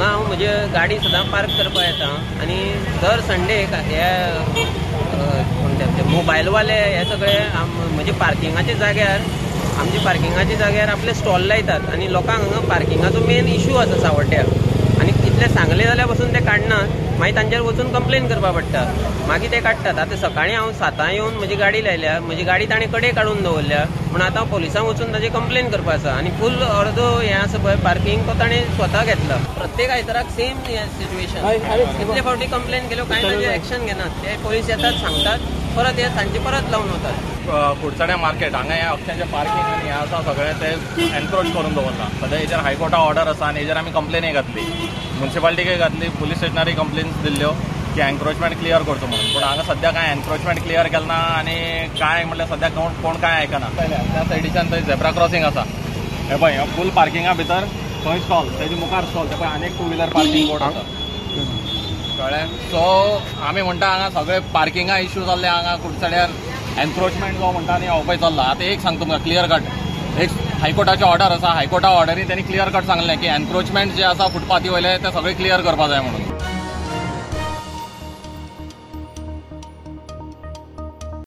हांव म्हजी गाडी सदां पार्क करपाक येता आनी दर संडे हे मोबायलवाले हे सगळे म्हजे पार्किंगाच्या जाग्यार आमच्या पार्किंगाच्या जाग्यार आपले स्टॉल लायतात आनी लोकांक हांगा पार्किंगाचो मेन इशू आसा सावड्ड्या आनी कितले सांगले जाल्यार पसून ते काडनात. मागीर तांचेर वचून कंप्लेन करपाक पडटा, मागीर ते काडटात. आतां सकाळीं हांव 7 येवन म्हजी गाडी लायल्या, म्हजी गाडी ताणें कडेन काडून दवरल्या, पूण आतां हांव पोलिसांक वचून ताजी कंप्लेन करपा आसा. आनी फूल अर्दो हें आसा पळय पार्किंग तो ताणें स्वता घेतला. प्रत्येक आयताराक सेम सिच्युएशन, कितले फावटी कंप्लेन केल्यो कांय तांचेर एक्शन घेनात. ते पोलीस येतात सांगतात, परत हे सांजचे परत लावन वतात. कुडचड्या मार्केट हांगा ह्या अक्षांचें पार्किंग आनी हें आसा सगळें तें एनक्रोच करून दवरलां. सद्या हेजेर हायकोर्टा ऑर्डर आसा आनी हेजेर आमी कंप्लेनय घातली, म्युनिसिपालिटीकय घातली, पुलीस स्टेशनारय कंप्लेन्स दिल्ल्यो की एनक्रोचमेंट क्लियर करचो म्हणून. पूण हांगा सद्या कांय एनक्रोचमेंट क्लियर केलें ना आनी कांय म्हटल्यार सद्या कोण कांय आयकना. त्या सायडीच्यान थंय झेब्रा क्रॉसिंग आसा, हे पळय फूल पार्किंगा भितर थंय स्टॉल, तेजे मुखार स्टॉल, ते पळय आनी एक टू व्हिलर पार्किंग बोर्ड आसा, कळ्ळें. सो आमी म्हणटा हांगा सगळे पार्किंगा इश्यू जाल्ले हांगा कुडचड्यार, एनक्रोचमेंट जो म्हणटा न्ही हो पळय चल्ला. आतां एक सांगता तुमकां क्लियर कट, एक हायकोर्टाची ऑर्डर आसा, हायकोर्टा ऑर्डरी त्यांनी क्लियर कट सांगलें की एनक्रोचमेंट जे आसा फुटपाथी वयले ते सगळे क्लियर करपा जाय म्हणून.